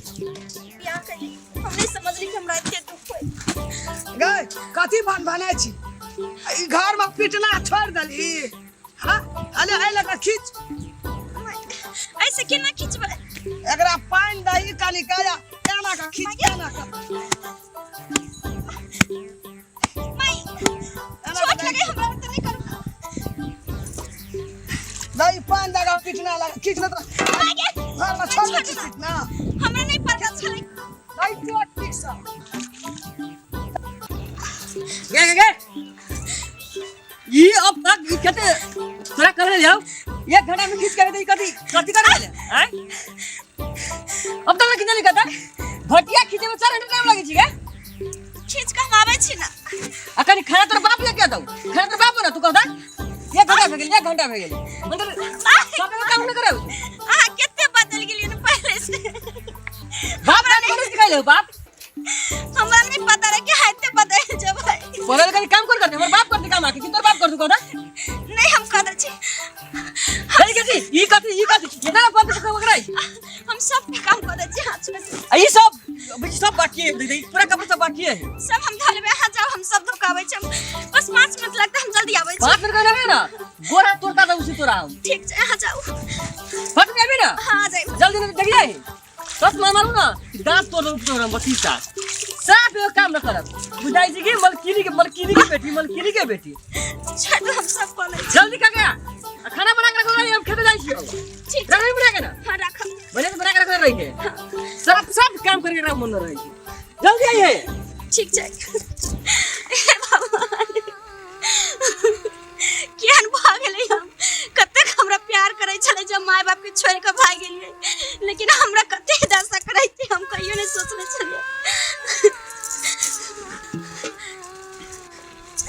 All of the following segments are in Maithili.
बियाह कैली हम नहीं समझली कि हमरा एते दुख होई। गए कथी बन बनै छी? ई घर में पिटना छोड़ देली? हाँ, अले एहि लऽ कऽ खींच। ऐसे केना खींचबै? एकरा पानि दही कनि कऽ, एना कऽ खींच, एना कऽ। माई, चोट लगे हमरा त नहीं करू। दही पानि दऽ कऽ पिटना लगा खींच ले तऽ घर में छोड़ दै छी पिटना। हमरा नहीं पता छलै। दही चोट ठीक सँ। गे गे गे, ई अब तक ई कते तोरा करे जाओ, एक घंटा में खींच के दे। कथी कथी करे ले हैं? अब तक खींचली कता भटिया खींचे में 4 घंटा टाइम लागे छी गे। खींच के हम आबै छी ना। आ कनी खाना तोर बाप लेके दऊ, खाना तोर बाप बना। तू कहता एक घंटा भे गेल, एक घंटा भे गेल, मतलब सब काम नहीं करे। अहाँ कते बदल गेलियै ने पहिले से। बाप ना करे सिखाइले बाप। हमरा नहीं पता रहे कि हाथे बदल जबै। बदल कर काम कर करते, हमर बाप करते काम आके कि तोर बाप कर तू कहता? नहीं, हम कह दै छी। अरे कथी ई, कथी ई, कथी कितना बाप के काम कराई? हम सब काम कर दै छी हाथ में। आ ई सब सब बाकी है दीदी, पूरा कपड़ा सब बाकी है। सब हम धरबे, अहाँ जाओ, हम सब धोकाबै छी। हम बस 5 मिनट लगतै, हम जल्दी आबै छी। 5 मिनट कहना ना, गोरा तोड़ता था उसी तोरा हम। ठीक छै, अहाँ जाओ। फट में आबी ना। हाँ, जाइब। जल्दी नहीं देख जाए, दस मार मारू ना दांत तोड़ दू तोरा। बतीसा साफ एगो काम न करब, बुझाई छी कि मलकिनी के, मलकिनी के बेटी, मलकिनी के बेटी। छोड़, हम सब कऽ लै छी। जल्दी का गया, आ खाना बना के रखो, हम खेते जाइ छी। ठीक। रखो बना के ना। हाँ, राखब। बढ़िया से बना के रखो रही है, सब सब काम करके रख मन रही है। जल्दी आइए। ठीक छै। हे भगवान, केहन भऽ गेलै हम? कतेक हमरा प्यार करै छलै जब माय बाप के छोड़ि कऽ भागि गेलियै, लेकिन हमरा कतेक दशा करै छै हम कहियो नहि सोचने छलियै।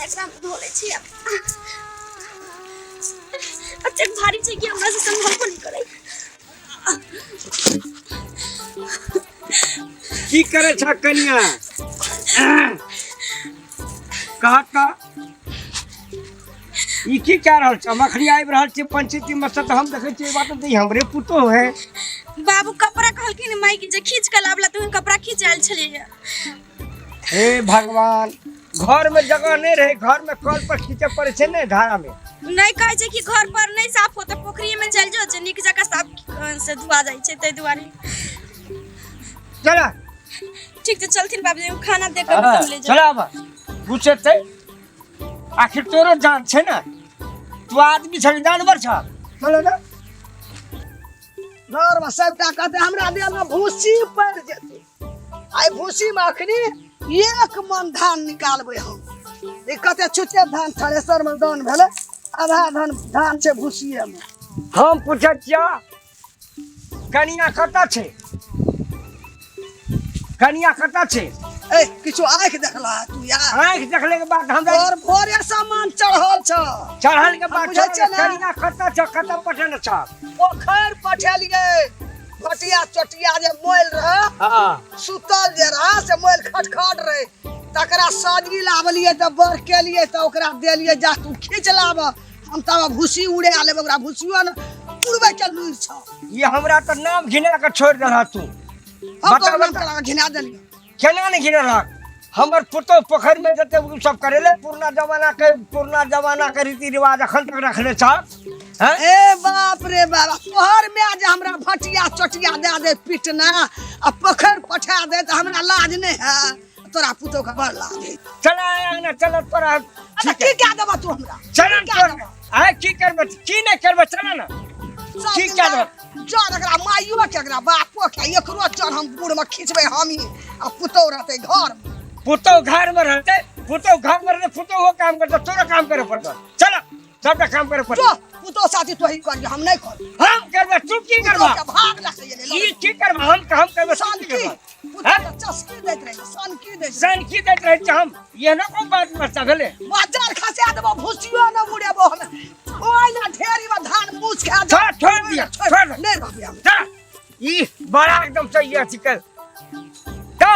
एकरा धो लै छी आब। एतेक भारी छै कि हमरा से संभव नहि करै। की करे छ कनिया? कहत तऽ ई की कए रहल छ? हम अखनी आबि रहल छी पंचायती में से तऽ हम देखै छियै बात तऽ ई हमरे पुतोह है। बाबू कपड़ा कहलखिन माई के जे खींच के लाबला, तऽ कपड़ा खींच आयल छलियै। हे भगवान, घर में जगह नहीं रहे, घर में कल पर खींचे पड़े छै ने धारा में। नहीं, कहै छै कि घर पर नहीं साफ होते, पोखरी में चल जो जे नीक जगह साफ से धुआ जाइ छै, ताहि दुआरे। चला। ठीक छै, चलथिन बाबूजी, हम खाना दे के हम ले जाओ। चला, अब पूछेतै आखिर तोरो जान छै ने, तू आदमी छ कि जानवर छ? चलो ना। घर में सबटा कहते हमरा देह में भूसी पड़ि जेतै। आइ भूसी में अखनी एक मन धान निकालबै हम। ई कते छुच्चे धान थ्रेसर में दान भेलै, आधा धान धान छै भूसिए में। हम पूछै छियौ, कनिया कतऽ छै? कनिया कतऽ छै? ए, किछु आँखि देखला तू यार? आँखि देखले के बाद हमरा और भोरे सामान चढ़ल छ। चढ़ल के बाद हम बुझै छियै ने। कनिया कतऽ छ? कतऽ पठेने छ? पोखरि पठेलियै, भटिया चटिया जे मोल रहे, सुतल जे रहे से मोल खटखट रहे, तकरा सजगी लाबलियै तऽ बड़ केलियै तऽ ओकरा देलियै, जा तू खींच लाब, हम तब भूसी उड़े लेबै। ओकरा भूसियो ने उड़बै के लूरि छ। ई हमरा तऽ नाम घिना के छोड़ि देलह तू। हम बता, तो नाम बता। तोरा घिना देलियै? केना नहि घिनेलक? हमर पुतोह पोखरि में जते उ सब करे ले, पुरना जमाना के, पुरना जमाना के रीति रिवाज अखन तक रखने छ हैं? ए बाप रे बाप, तोहर माय जे हमरा भटिया चटिया दे दे पिटना आ पोखरि पठा दे तऽ हमरा लाज नहि है, तोरा पुतोह के बड़ लाज है। चल अंगना चल तोरा। अच्छा, ठीक है। की कह देबा तू हमरा? चल की कह देबा? आय की करबे, की नहि करबे, चल ना। सब की दिन कह देबा? जर एकरा माइयो के, एकरा बापो के, एकरो जर हम बूढ़ में खींचबै हमही आ पुतोह रहतै घर में। पुतोह घर में रहते, पुतोह घर में रहते, पुतोह वो काम करते, तोरा काम करे पड़तो। चल, सबटा काम करे पड़तो। जो पुतोह साथी तोही करियो, हम नहि करब। हम करबे, तू की करबा? पुतोह के भाग लगे गेलै। ई की करबा? हम हम करबे, तू की सनकी करबा? पुतोह के चस्की दैत रहै, सनकी दैत रहै। सनकी दैत रहै छी हम, एहनो कोन बात बच्चा भेलै? बाजार खसा देबो, भूसियो न उड़ेबो हम। ओइ ना ढेरी में धान मूस खा जा। छोड़, छोड़ दिया, छोड़ दे। नहीं रहबे हम। चल, ई बड़ा एकदम सही अथी कर। का